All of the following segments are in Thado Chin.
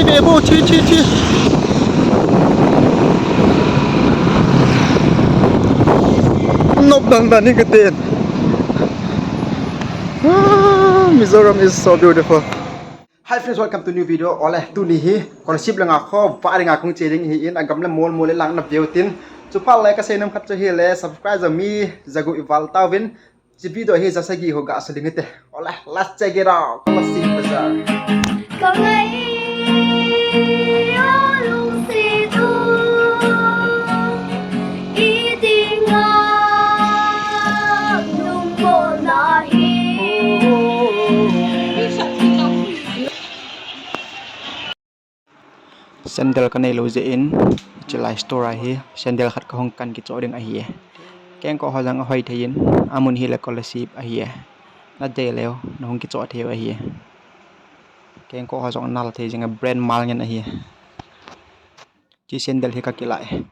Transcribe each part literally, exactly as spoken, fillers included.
Evo, chi, chi, chi. Nop dan dan hi katin. Ah, Mizoram is so beautiful. Hi friends, welcome to new video. Ole, tuni hi Kolasib langa khovah dinga kahung che ding ahin, agam le mol mol le lang naveu tin. Chuphat le kasei nom khat chu hile, subscribe jong mi jagup ival tauvin. Hiche video hi ja sagi ho gasei ding hite. Ole, let's check it out. Kolasib Bazar. Ka ngai o lungset u, i dinga lungmonna hi. Sandal kanei lou jeh in, hiche lai store a hi sandal khat kahung kan kichoh ding ahi. Kengkoh ho jong ahoi thei in, amun hile Kolasib ahi. Nadei leu, nahung kichoh thei u ahi. Kengkoh ho jong anal thei jing a, brand mal ngen ahi. Hiche sandal hi kakilai.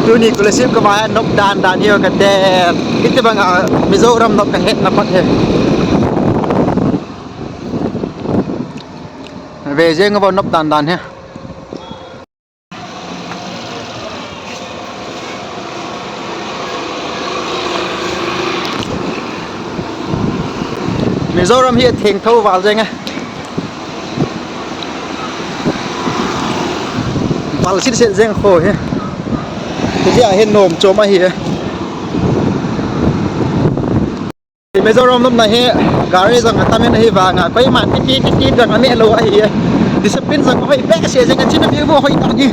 Tuni Kolasib kavah hi nop dan dan hi katin. Iti banga Mizoram nop kahetna pat hi. Ve jeng uvo nop dan dan hi. Mizoram hi atheng tho val jeng e. Val sit sit jeng kho hi. Hitia hi nom chom ahi e. Mizoram nopna hi gari jong atam in ahivanga koiman titi titi jong ameh lou ahi e. Discipline jong hoi behseh jeng e, china mi vo hoi tah hi.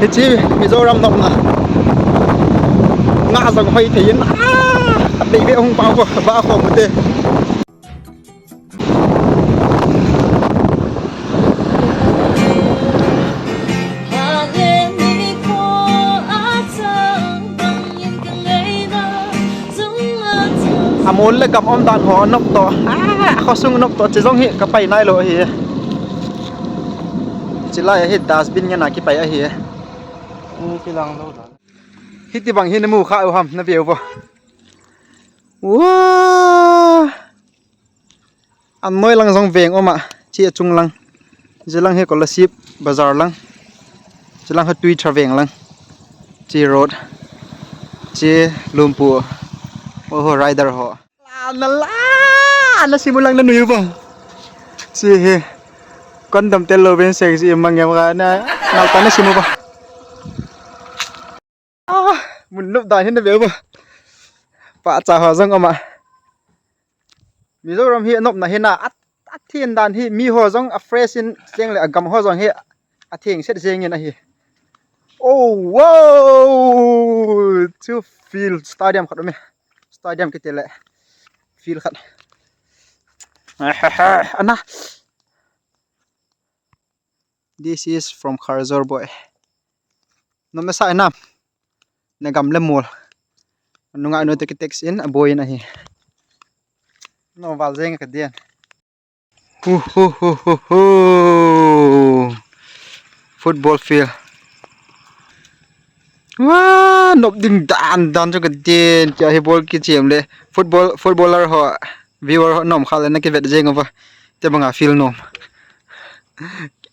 Hiche Mizoram nopna. Nga jong hoi thei in. Ah, khat dei ve hung pao vo, ba khom u te. Amol le gam umdan ho nop toh. Ah, khosung nop toh, hiche jong hi kapai nailou ahi. Hiche lai hi dustbin ngen a kipai ahi. Ni kilang lou dan. Hiti bang hi namu kha u ham, naveu vo. Wow! Anoi lang jong veng um a, hiche achung lang. Hiche lang hi Kolasib Bazar lang. Hiche lang hi Tuitha veng lang. Hiche road. Hiche Lumpu. Oho, rider ho. La, na la, na simu lang na nuyu ba. Hiche hi. Condom tel lou ven sexy mang ya ba na. Na ta na simu ba. Ah, mun nop dan hi naveu ba. Pahcha ho jong um a. Mizoram hi anopna hi na, a, athen dan hi mi ho jong a fresh in jeng le agam ho jong hi atheng set jeng in ahi. Oh, wow! Chu field stadium khat um e. Stadium kiti le field khat. Ana. This is from Kharjor boy. Nom nasa hinam. Nagam le mol. Nungah nu te kitext in, aboi in ahi. Nom val jeng katin. Hu, hu, hu, hu, hu. Football field. Wah, nop ding dan dan chu katin. Hitia hi ball kichem le. Football, footballer ho. Viewer ho nom kha le na kivet jeng uva. Te banga field nom.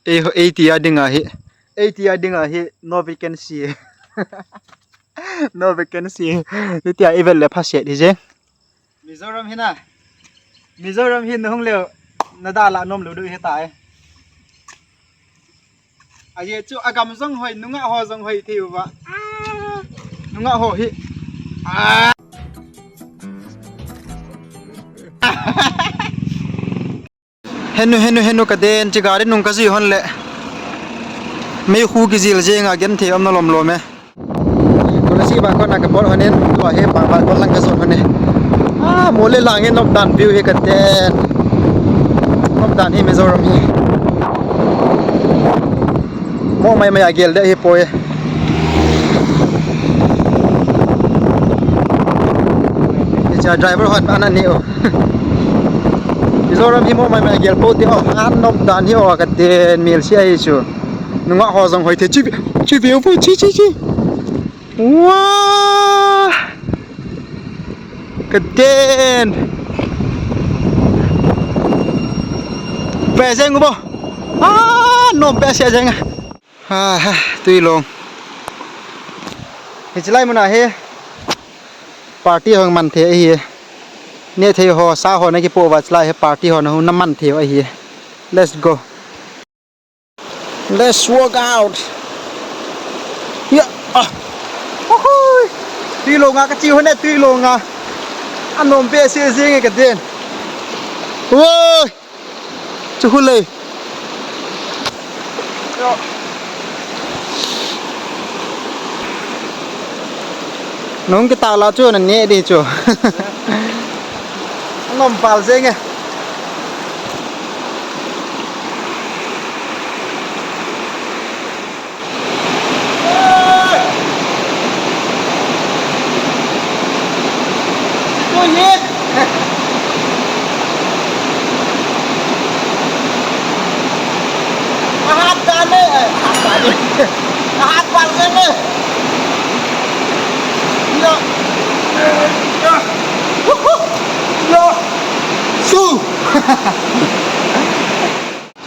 Ei, eiti a dinga hi. Eiti a dinga hi no vacancy. No vacancy. Hitia i vet le phaset hi jeng. Mizoram hi na. Mizoram hi na hung leu. Na da la nom lou du hi tai. Ahi chu agam jong hoi, nungah ho jong hoi thei uva. Ah, nungah ho hi. Ah. Henu, henu, henu katin, hiche gari nung kajui hon le. Meikhu kijil jeng a genthei umna lom lom e. Kolasib a kona kabol hon in, tua hi bang bang kol lang kajon hon e. Ah, mol le lang hi nop dan view hi katin. Nop dan hi Mizoram hi. Mo mai mai a gel de hi poi. Hiche driver hon ana ne o. Mizoram hi mo mai mai a gel pou te o. An nop dan hi o katin, mil si ahi chu. Nungah ho jong hoi thei chi, chi view po chi chi chi. Wah! Katin. Pe jeng u bo. Ah, nom pe se jeng. Ah, tui long. Hiche lai muna hi party hung man thei ahi. Nethei ho, sa ho na kipo uva, hiche lai hi party ho na hung na man thei ahi. Let's go. Let's work out. Ya, ah. Oho. Tui long a ka chi hon e, tui long a. Anom pe se jeng e ka den. Woi. Chu khu lei. Nung kitah la chu na ne di chu. Nom pal jeng e. Ahat dan e, ahat dan e. Ahat pal jeng e. Ya. Ya. Su.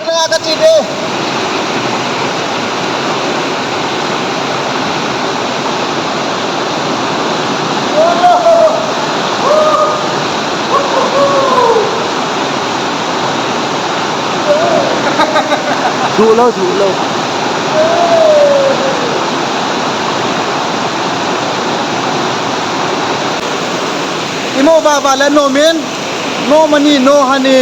Tuna ka chi de. Duh lou, duh lou. Imo vava le nom in, nom ani, nom ani.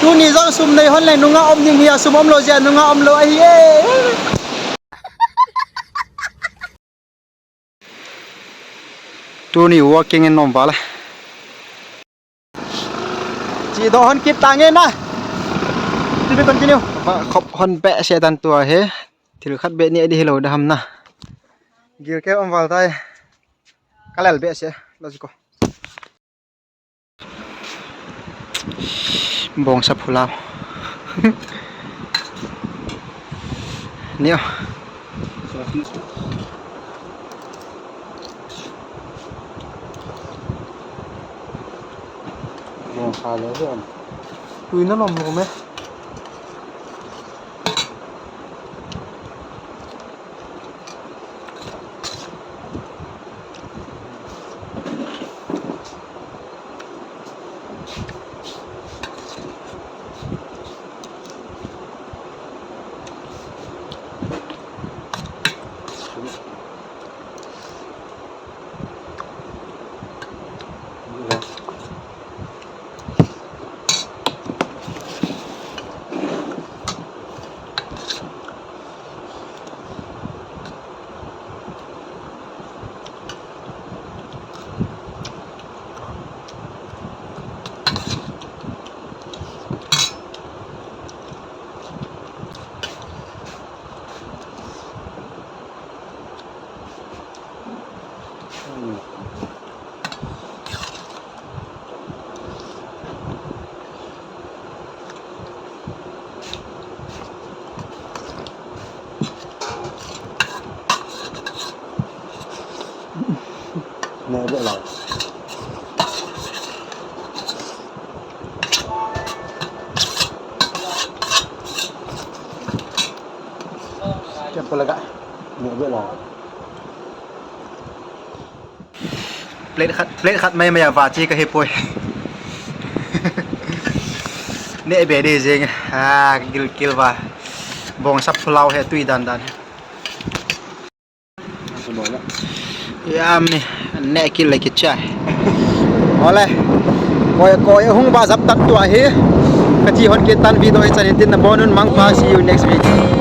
Tuni jong sum nei hon leng nunga um ding hi a, sum um lou jeh a nunga um lou ahi e. Tuni working in nom val e. Chi doh hon kit tange na. To be continue. Ba khop hon be se tan tua he. Thil khat be ni di hilou da ham na. Gil ke um val tai. Ka lel be se. Let's go. Bongsa phulao. Neo. Bongsa le le. Tui na lom lom e. Neh beh lai. Kep pala ka. Neh beh lai. Plate khat, plate khat mai mai a va chi ka hi poi. Neh be de jeng. Ah, gil kil va. Bongsa phulao he tui dan dan. Yummy. Neh kil le kichai. Ole. Koi koi hung ba jap tan tua hi. Ka chi hon kit tan video hi chan in tin na bon un mangpha, see you next week.